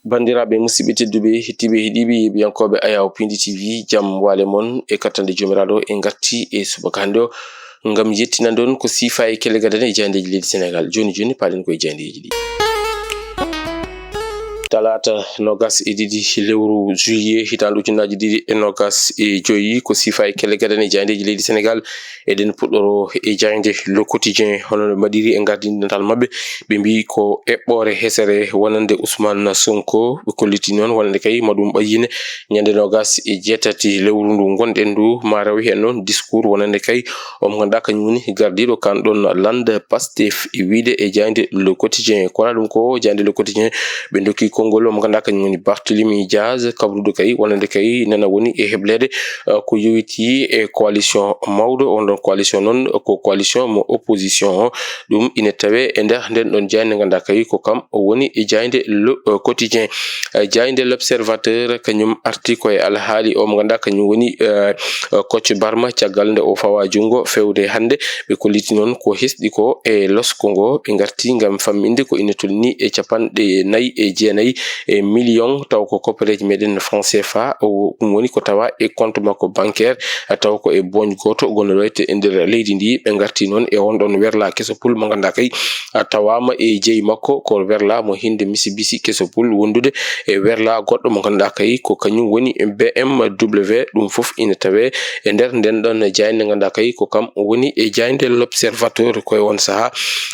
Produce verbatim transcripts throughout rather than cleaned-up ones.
Banndiraaɓe musidɓe tedduɓe, hettiiɓe, heɗiiɓe, yeeɓiyankooɓe Ayaw Pindi T V, jam waale mon e kattande Joomiraaɗo. En ngarti e subaka hannde o ngam yettinande on ko siifa e kelle gadane e jaayndeeji leydi Senegaal. Jooni jooni, paalen ko e jaayndeeji ɗi. Talaata noogas e ɗiɗi lewru juillet hitaande ujunnaaji ɗiɗi e noogas e joyi, ko siifa e kelle gadane e jaayndeeji leydi Senegaal. Eɗen puɗɗoro e jaaynde Le Quotidien, hono no mbaɗiri e ngardintal maɓɓe. Ɓe mbiyi ko eɓɓoore hesere wonande Ousmane Sonko. Ɓe kolliti noon wonande kay ma ɗum ɓayyine ñande noogas e jeetati lewru ndu ngonɗen ndu, ma rew heen noon discours wonande kay omo ngannduɗaa kañum woni gardiiɗo kan ɗoon lannda Pastef, e wiyde e jaaynde Le Quotidien. Kono ɗum ko jaaynde Le Quotidien ɓe ndokki konngol omo ngannduɗaa kañum woni Barthélemy Diaz, kabruɗo kay wonande kay nana woni e hebleede, eh, ko yowitii e coalition mawɗo. On ɗon coalition noon ko coalition mo opposition o. Ɗum ina tawee e nder nden ɗon jaaynde ngannduɗaa kay ko kam o woni e jaaynde Le, eh, Quotidien. Eh, jaaynde L'Observateur kañum arti ko e alhaali o mo ngannduɗaa kañum woni, eh, eh, Kocc Barma, caggal nde o fawa junngo fewde hannde. Ɓe kolliti noon ko hesɗi ko e losko ngo, ɓe ngarti ngam famminde ko ina tolni e capanɗe nayi e jeenayi e million, taw ko koppareeji meɗen franc C F A, o, ɗum woni ko tawa e compte makko bancaire, taw ko e boñ gooto gonnoɗo e nder leydi ndi.Ɓe ngarti noon e on ɗon werla keso pul mo ngannduɗaa kay, a, tawaama e jeyi makko, ko werla mo hinde Mitsubishi keso pul wondude e werla goɗɗo mo ngannduɗaa kay ko kañum woni B M W. Ɗum fof ina tawee e nder nden ɗon jaaynde ngannduɗaa kay ko kam woni e jaaynde L'Observateur. Ko e on sahaa,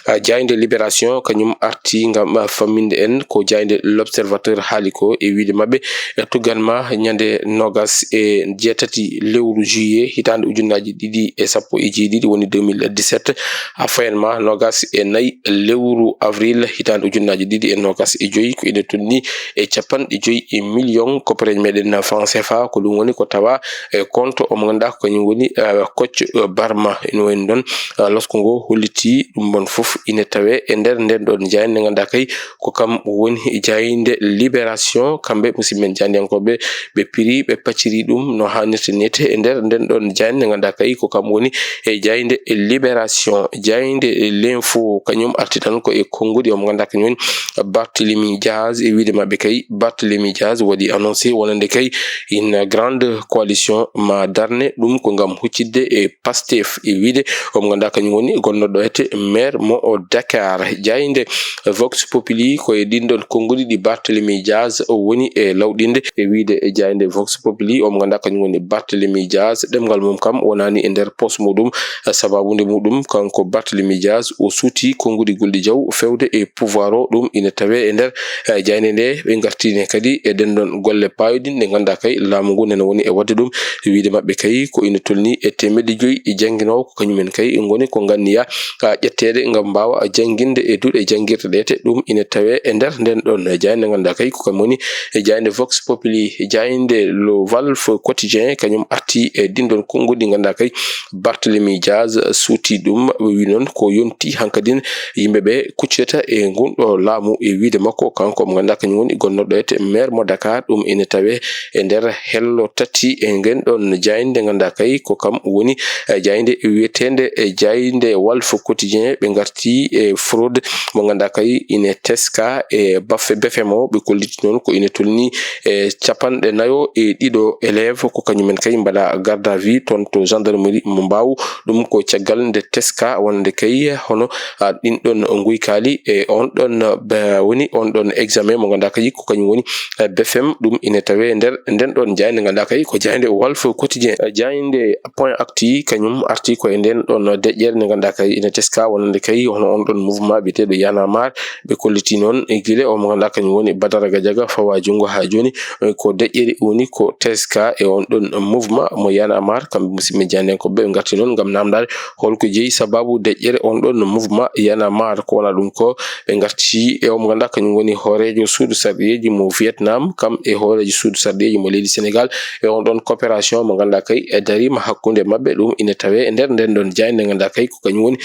a, jaaynde Libération kañum arti ngam, a, famminde en ko jaaynde L'Observateur haali ko e wiyde maɓɓe, e tuggan ma ñande noogas e jeetati lewru juillet hitaande ujunnaaji ɗiɗi e sappo e jeeɗiɗi, woni deux mille dix-sept, a fayan ma noogas e nayi lewru avril hitaande ujunnaaji ɗiɗi e noogas e joyi, ko ina tolni e capanɗe joyi e million koppareeji meɗen franc C F A. Ko ɗum woni ko tawa e compte omo ngannduɗaa ko kañum woni, eh, Kocc, eh, Barma. Ina wayno ɗon, eh, losko ngo holliti ɗum ɗon fof ina tawee e nder nden ɗon jaaynde ngannduɗaa kay ko kam woni jaaynde Libération. Kamɓe musidɓe men jaayndiyankooɓe, ɓe piri, ɓe pacciri ɗum no haanirta ni e nder nden ɗon jaaynde ngannduɗaa kay ko kam woni e jaaynde Libération. Jaaynde L'Info kañum arti tan ko e konnguɗi omo ngannduɗaa kañum woni Barthélemy Diaz, e wiyde maɓɓe kay Barthélemy Diaz waɗi annoncé wonande kay une grande coalition ma darne, ɗum ko ngam huccidde e Pastef, e wiyde omo ngannduɗaa kañum woni gonnoɗo ete maire mo o Dakar. Jaaynde Vox Populi ko e ɗin ɗon konnguɗi ɗi Barthélemy Diaz o woni e lawɗinde, e wiyde e jaaynde Vox Populi omo ngannduɗaa kañum woni Barthélemy Diaz, ɗemngal mum kam wonaani e nder poos muɗum, eh, sababude muɗum kanko Barthélemy Diaz o suuti konnguɗi gulɗi jaw fewde e pouvoir o. Ɗum ina tawee e nder, eh, jaaynde nde. Ɓe ngartine kadi e ɗen ɗon golle paayuɗi ɗe ngannduɗaa kay laamu ngu nena woni e waɗde ɗum. E wiyde maɓɓe kay ko ina tolni e teemedde joyi e jannginoowo ko kañumen kay ngoni ko nganniya, a, ƴetteede ngam mbaawa jannginde e duɗe janngirɗe ɗe. Te ɗum ina tawee e nder nden ɗon jaaynde ngannduɗaa kay ko kam woni e jaaynde Vox Populi. Jaaynde Le Walf Quotidien kañum arti e ɗin ɗon konnguɗi ngannduɗaa kay Barthélemy Diaz suuti ɗum, wi noon ko yonti hankadin yimɓe ɓe kucceta e ngun ɗo laamu. E wiyde makko, kanko mo ngannduɗaa kañum woni gonnoɗo ete maire mo Dakar. Ɗum ene tawee e nder hello tati e ngen ɗon jaaynde ngannduɗaa kay ko kam woni, eh, jaaynde wiyeteende, eh, jaaynde Walf Quotidien. Ɓe ngarti e fraude mo ngannduɗaa kay ine teska e bafe, B F M o. Ɓe kolliti noon ko ine tolni e capanɗe nayo e ɗiɗo élève ko kañumen kay mbaɗa garde à vue toon to gendarmerie mo Mbaaw. Ɗum ko caggal nde teska wonande kay hono, a, ɗin ɗon nguykaali e on ɗon, ba, woni on ɗon examen mo ngannduɗaa kay ko kañum woni, eh, B F M. Ɗum ine tawee nder nden ɗon jaaynde ngannduɗaa kay ko jaaynde Walf Quotidien. Eh, jaaynde Point Actu kañum arti ko e nden ɗon deƴƴere nde ngannduɗaa kay ine teska wonande kay hono on ɗon mouvement biyeteeɗo Y'en a marre. Ɓe kolliti noon e gila o mo ngannduɗaa kañum woni Badara Gadiaga fawa junngo haa jooni, eh, ko deƴƴere woni ko teska e on ɗon mouvement mo Y'en a marre. Kamɓe musidɓe jaayndiyankooɓe ɓe ngarti noon ngam namdaade holko jeyi sababu deƴƴere on ɗon mouvement Y'en a marre. Ko wona ɗum ko ɓe ngarti e o mo ngannduɗaa kañum woni hooreejo suudu sarɗiyeeji mo Vietnam, kam e hooreejo suudu sarɗiyeeji mo leydi Senegaal, e on ɗon coopération mo ngannduɗaa kay e dariima hakkunde maɓɓe. Ɗum ina tawee e nder nden ɗon jaaynde ngannduɗaa kay ko kañum woni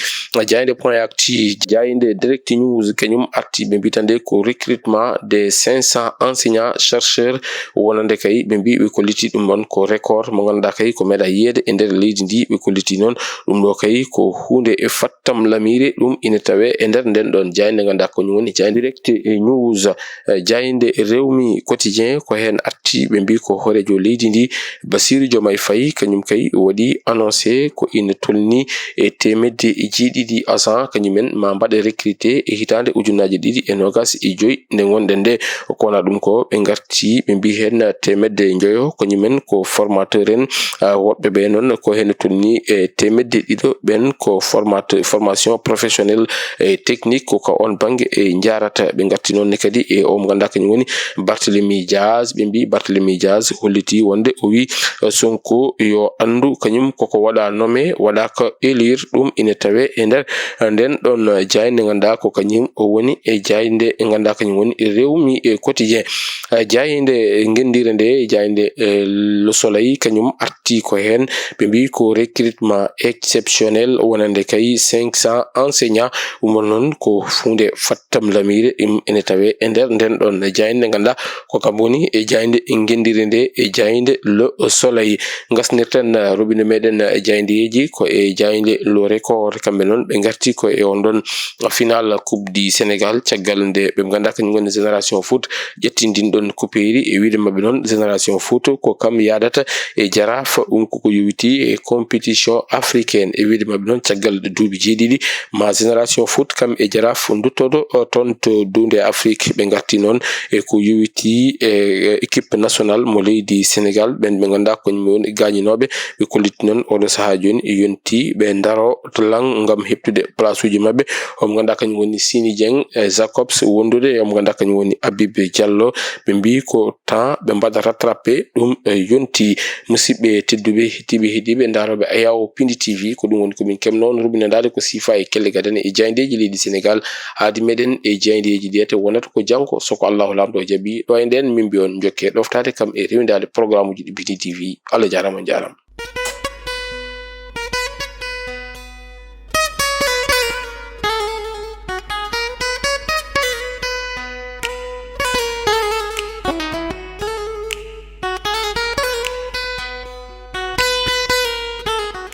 jaaynde Point Actu. Jaaynde Direct News kañum arti, ɓe mbita nde ko recrutement de cinq cents enseignants chercheurs wonande kay ɓe mbi ɓe kolliti ɗum ɗon ko record mo ngannduɗaa kay ko meeɗa yiyeede e nder leydi ndi. Ɓe kolliti noon ɗum ɗo kay ko huunde e fattam lamiire. Ɗum ina tawe e nder nden ɗon jaaynde ngannduɗaa ko woni jaaynde Direct News. Eh, jaaynde Rewmi Quotidien ko heen arti, ɓe mbi ko hooreejo leydi ndi Bassirou Diomaye Faye kañum kay waɗi annoncé ko ina tolni e teemedde jeeɗiɗi agent kañumen ma mbaɗe recruté e hitaande ujunnaji ɗiɗi e noogas e joyi nde ngonɗen nde. Ko wona ɗum ko ɓe ngarti ɓe mbi heen teemedde njoyo kañumen ko formateur en, ah, woɗɓe ɓe noon ko heen tolni e teemedde ɗiɗo ɓen ko formateur, formation professionnelle e technique ko ka on bannge e njaarata. Ɓe ngarti noon ne kadi e o mo ngannduɗaa kañum woni Barthélemy Diaz. Ɓe mbi Barthélemy Diaz holliti wonde o wi, eh, Sonko yo anndu kañum koko waɗa nommé, waɗaaka élire. Ɗum ina tawe e nder nden ɗon jaaynde ngannduɗaa ko kañum o woni e jaaynde ngannduɗaa kañum woni Rewmi e Quotidien. Eh, jaaynde ngenndire nde, jaaynde, eh, Le Soleil kañum arti ko heen. Ɓe mbi ko recrutement exceptionnel wonande kay cinq cents enseignants. Ɗum ɗon noon ko huunde fattam lamiire, ɗum ene tawe e nder nden ɗon jaaynde ngannduɗaa ko kam woni e jaaynde ngenndire nde e jaaynde Le Soleil. Ngasnirten, eh, robinet meɗen, eh, jaayndeeji ko e jaaynde Le Record, kamɓe noon ɓe ngarti ko e on ɗon final Coupe du Sénégal, caggal nde ɓe ngannduɗaa kañum woni Génération Foot ƴetti ndin ɗon kupeeri. E wiide maɓɓe noon Génération Foot ko kam yaadata e Jaraaf, ɗum koko yowiti e compétition africaine. E wiide maɓɓe noon caggal duuɓi jeeɗiɗi ma Génération Foot kam e Jaraaf nduttoɗo, o, toon to duunde Afrique. Ɓe ngarti noon e ko yowiti e, e équipe nationale mo leydi Sénégal, ɓen ɓe ngannduɗaa ko woni gaañinooɓe. Ɓe kolliti noon oɗo sahaa jooni yonti ɓe ndaro to lang ngam heɓtude place uji maɓɓe. Omo ngannduɗaa kañum woni Sini Dieng, e Jacobs wondude, omo ngannduɗaa kañum woni Habib Diallo. Ɓe mbi ko temps ɓe mbaɗa rattrapé ɗum, e, yonti. Musidɓe tedduɓe, heɗiiɓe, heɗiiɓe, ndaarooɓe Ayaw Pindi T V, ko ɗum woni ko min keɓnoo on rubinandaade ko siifa e kelle gadane e jaayndeeji leydi Sénégal. Aadi meɗen e jaayndeeji ɗi ete wonata ko janngo, so ko Allahu Laamɗo jaɓi. Ɗo e nden min mbi on njokke ɗoftaade kam e rewindaade programme uji ɗi Pindi T V. Allah jaaraama, on jaaraama.